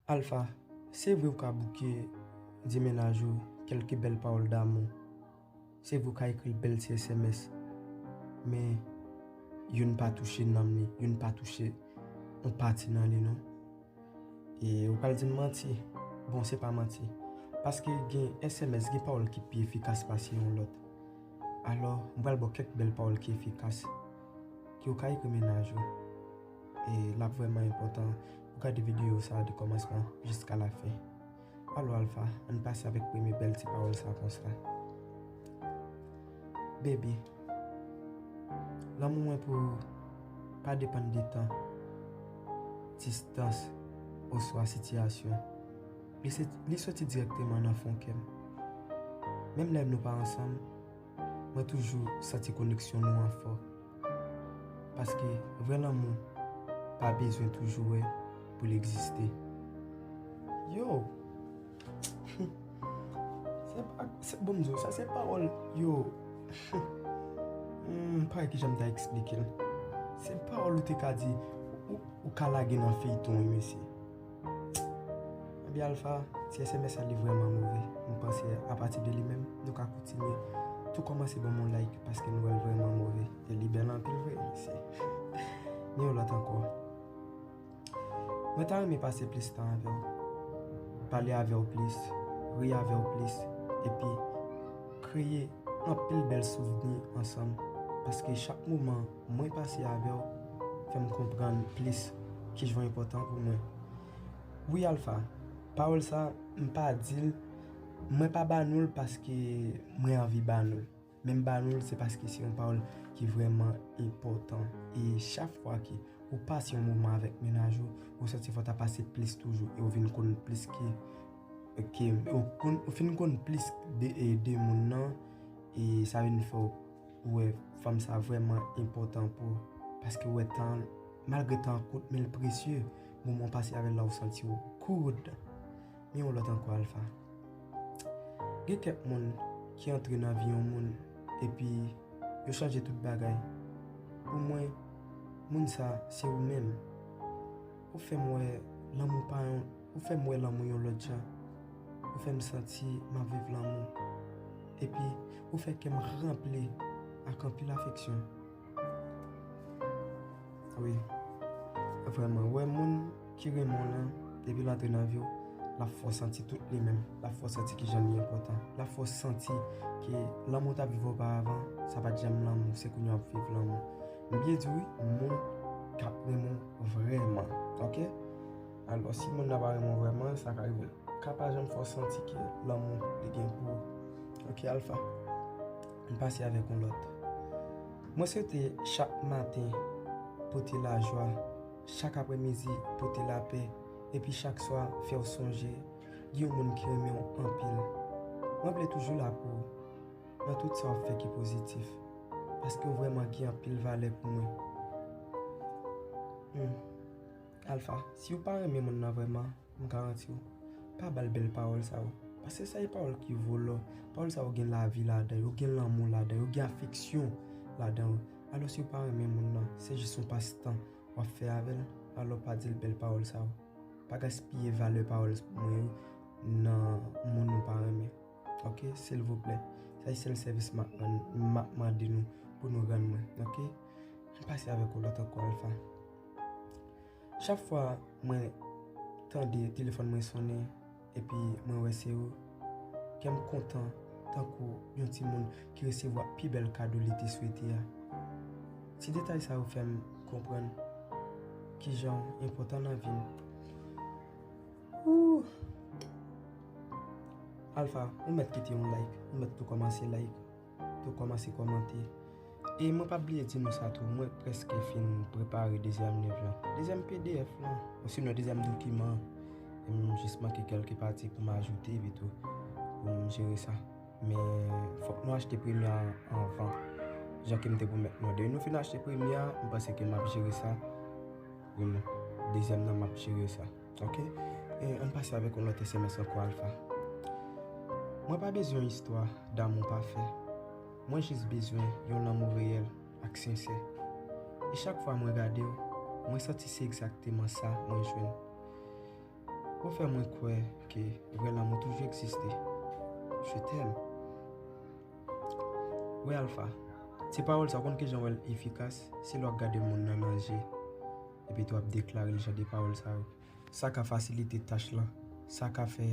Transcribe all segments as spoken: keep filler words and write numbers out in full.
Alpha, se vre ou ka bouke di mennaj ou kèlke bèl pawòl damou. Se vre ou ka ekri l bèl ti S M S. Men, youn pa touche nanm li, youn pa touche yon pati nan li, non. E ou pral di m manti. Bon, se pa manti. Paske gen S M S, gen pawòl ki pi efikas pase yon lòt. Alò, m pral ba w kèk bèl pawòl ki efikas ke w ka ekri mennaj ou. E l ap vrèman enpòtan. Ou gade videyo sa a de kòmansman jiska lafen. Alò, Alpha, ann pase avèk premye bèl ti pawòl sa konsa. Baby, lanmou mwen pou ou pa depann de tan, distans, oswa sitiyasyon. Li se, li soti dirèkteman nan fon kè m. Menm lè nou pa ansanm, mwen toujou santi koneksyon nou an fò. Paske vrè lanmou pa bezwen toujou wè pou l egziste. Yo! Se pa, se, bon, m di w, sa se pawòl, yo. Hmm, pa ki jan m ta eksplike l. Se pawòl ou te ka di, ou, ou ka lage nan feyton, wi, mesye. Ebyen, Alpha, ti S M S la, li vrèman move. M panse apati de li menm, nou ka kontinye. Tou kòmanse ban m yon like, paske nou wè l vrèman move. E li bèl anpil vre, mesye. Ni yon lòt ankò. Mwen ta renmen pase plis tan avè w, pale avè w plis, ri avè w plis, epi kreye anpil bèl souvni ansanm. Paske chak moman mwen pase avè w fè m konprann plis kijan w enpòtan pou mwen. Wi, Alpha, pawòl sa, m pa di l, mwen pa ba nou l paske mwen anvi ba nou l. Men m ba nou l, se paske se yon pawòl ki vrèman enpòtan. E chak fwa ke ou pase yon moman avèk mennaj ou, ou santi fò w ta pase plis toujou, e ou vin konn plis ke, ke, ou konn, ou fin konn plis de, e de moun nan, e sa vin fè w wè fanm sa vrèman enpòtan pou ou, paske ou wè tan, malgre tan an kout, men l presye, moman w pase avè l la, ou santi w good. Men yon lòt ankò, Alpha. Gen kèk moun ki antre nan vi yon moun, epi yo chanje tout bagay. Pou mwen, moun sa, se ou menm. Ou fè m wè lanmou pa yon, ou fè m wè lanmou yon lòt jan. Ou fè m santi m ap viv lanmou. Epi, ou fè kè m ranpli ak anpil afeksyon. Wi. Vrèman, wè moun ki renmen w lan, depi l antre nan vi w, l ap fè w santi tout li menm. L ap fè w santi kijan li enpòtan. L ap fè w santi ke lanmou w t ap viv oparavan, sa pa t janm lanmou, se kounye a w ap viv lanmou. M byen di wi, moun k ap renmen w vrèman. Oke? Alò, si moun nan pa renmen w vrèman, sa ka rive l ka pa janm fè w santi ke lanmou li gen pou ou. Oke, Alpha. Ann pase avèk yon lòt. Mwen swete chak maten pote lajwa, chak aprèmidi pote lapè, epi chak swa fè w sonje gen yon moun ki renmen w anpil. Mwen vle toujou la pou ou nan tout sa w ap fè ki pozitif, paske w vrèman gen anpil valè pou mwen. Hmm. Alpha, si w pa renmen moun nan vrèman, m garanti w, pa ba l bèl pawòl sa yo. Paske sa se pawòl ki vo lò. Pawòl sa yo gen lavi ladan yo, gen lanmou ladan yo, gen afeksyon ladan yo. Alò, si w pa renmen moun nan, se jis yon pastan w ap fè avè l, alò pa di l bèl pawòl sa yo. Pa gaspiye valè pawòl mwen yo nan moun ou pa renmen. Oke, silvouplè. Sa se sèl sèvis m ap rann, m ap mande nou pou nou rann mwen. Oke? Ann pase avèk yon lòt ankò, Alpha. Chak fwa mwen tande telefòn mwen sonnen epi mwen wè se ou, kè m kontan tankou yon timoun ki resevwa pi bèl kado li te swete a. Ti detay sa yo fè m konprann kijan w enpòtan nan vi m. Ooh. Alpha, ou mèt kite yon like, ou mèt tou kòmanse like, tou kòmanse kòmante. E mwen p ap bliye di nou sa tou, mwen prèske fin prepare dezyèm liv lan. Dezyèm P D F lan, osinon dezyèm dokiman an. E m jis manke kèlke pati pou m ajoute epi tou, pou m jere sa. Men fòk nou achte premye a anvan. Jan ke m te pwomèt nou. Depi nou fin achte premye a, m panse ke m ap jere sa pou nou. Dezyèm nan, m ap jere sa. Oke? E ann pase avèk yon lòt S M S ankò, Alpha. Mwen pa bezwen yon istwa damou pafè. Mwen jis bezwen yon lanmou reyèl ak sensè. E chak fwa mwen gade w, mwen santi se egzakteman sa mwen jwenn. Ou fè mwen kwè ke vrè lanmou toujou egziste. Je t'aime. Wi Alpha, ti pawòl sa, ou konn kijan w wè l efikas? Se lè w ap gade moun nan nan je, epi tou w ap deklare l jan de pawòl sa yo. Sa ka fasilite tach lan, sa ka fè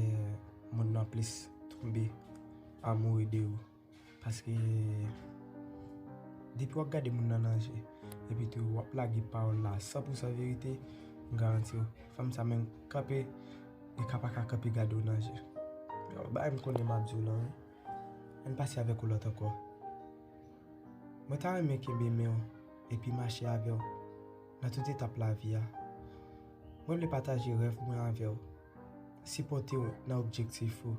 moun nan plis tonbe amoure de ou. Paske depi w ap gade moun nan nan je, epi tou w ap lage pawòl la san pou san verite, m garanti w, fanm sa menm kanpe, li ka pa ka kanpe gade w nan je. Yo, bagay m konnen m ap di w lan, wi. Ann pase avèk yon lòt ankò. Mwen ta renmen kenbe men w epi mache avè w nan tout etap lavi a. Mwen vle pataje rèv mwen avè w, sipòte w nan objektif ou,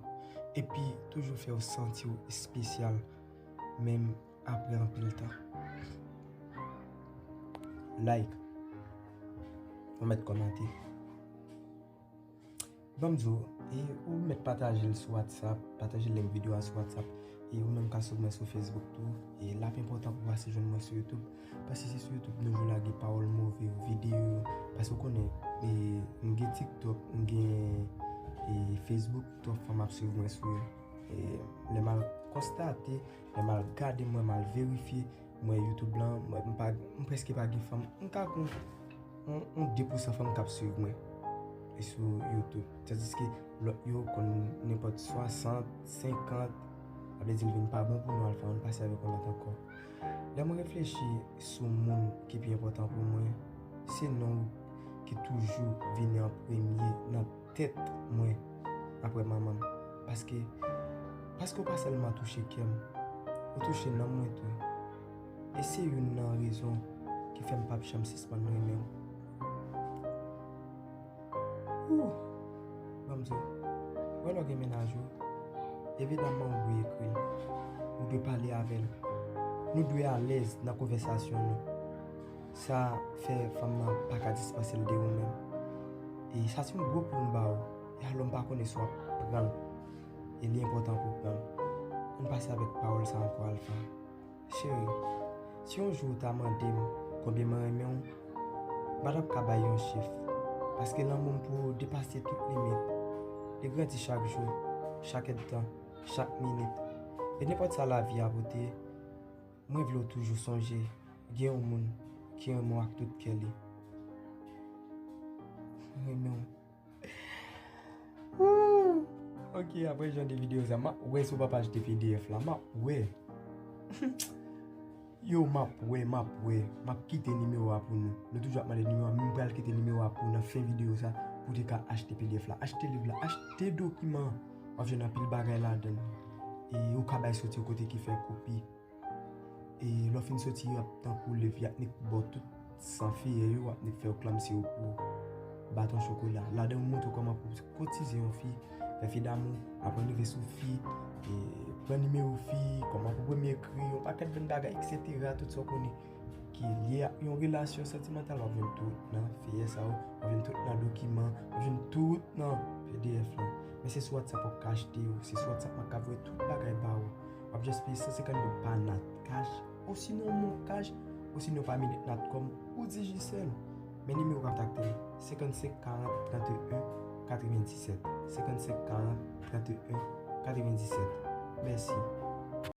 epi toujou fè w santi w espesyal, menm apre anpil tan. Like, ou mèt kòmante. Ban m di w, e ou mèt pataje l sou WhatsApp, pataje link videyo a sou WhatsApp. E ou menm ka swiv mwen sou Facebook tou. E l ap enpòtan pou w pase jwenn mwen sou YouTube. Paske se sou YouTube nou jwe lage pawòl move yo, videyo yo. Paske ou konnen, e, m gen TikTok, m gen, e, Facebook, twòp fanm ap swiv mwen sou yo. E lè m al konstate, lè m al gade mwen, m al verifye, mwen YouTube lan, mwen, m pa, m prèske pa gen fanm. M ka gen yon, yon de pou san fanm k ap swiv mwen. E sou YouTube. Tandiske lòt yo konn nenpòt swasant, senkant, sa vle di l vin pa bon pou nou, Alpha, ann pase avèk yon lòt ankò. Lè mwen reflechi sou moun ki pi enpòtan pou mwen, se non w ki toujou vini an premye nan tèt mwen apre manman m. Paske, paske w pa sèlman touche kè m, ou touche nanm mwen tou. E se youn nan rezon ki fè m p ap janm sispann renmen w. Ooh, ban m di w, wè lè w gen mennaj ou, evidaman ou dwe ekri l, ou dwe pale avè l, nou dwe alèz nan konvèsasyon nou. Sa fè fanm nan pa ka dispanse l de ou menm. E sa se yon gwo pou m ba ou. E alò m pa konnen si w ap pran l. E li enpòtan pou w pran l. Ann pase avèk pawòl sa ankò, Alpha. Cheri, si yon jou ou ta mande m konbyen mwen renmen w, m pa t ap ka bay yon chif. Paske lanmou m pou ou depase tout limit. Li grandi chak jou, chak èdtan, chak minit. E nenpòt sa lavi a pote, mwen vle w toujou sonje gen yon moun ki renmen w ak tout kè li. Mwen renmen w. Woo! Ok, apre jan de videyo sa, m ap wè si w p ap achte P D F la, m ap wè. Yo, m ap wè, m ap wè. M ap kite nimewo a pou nou. Nou toujou ap mande nimewo a, men m pral kite nimewo a pou w nan fen videyo sa, pou w te ka achte P D F la. Achte liv la, achte dokiman an. W ap jwenn anpil bagay ladan l. E ou ka bay soti yon kote ki fè kopi. E lè w fin soti, y ap tankou liv, y ap nik ba w tout san fiyè yo, y ap nik fè yo klanmse yo pou baton chokola. Ladan yo montre w kòman pou w kotize yon fi, fè fi damou, aprann rive sou fi, e pran nimewo fi, kòman pou premye ekri, yon pakèt bann bagay, etsetera, tout sa w konnen ki lye ak yon relasyon santimantal, w ap jwenn tout nan fiyè sa yo, w ap jwenn tout nan dokiman, w ap jwenn tout nan P D F lan. Men se sou WhatsApp w ap ka achte yo, se sou WhatsApp mwen k ap voye tout bagay ba ou. W ap just peye san senkant goud pa Nat Cash, osinon Mon Cash, osinon pa Minit Natcom ou Digicel. Men nimewo kontakte m, senkannsenk karant tranteyen katrevenndisèt, senkannsenk karant tranteyen katrevenndisèt. Mèsi.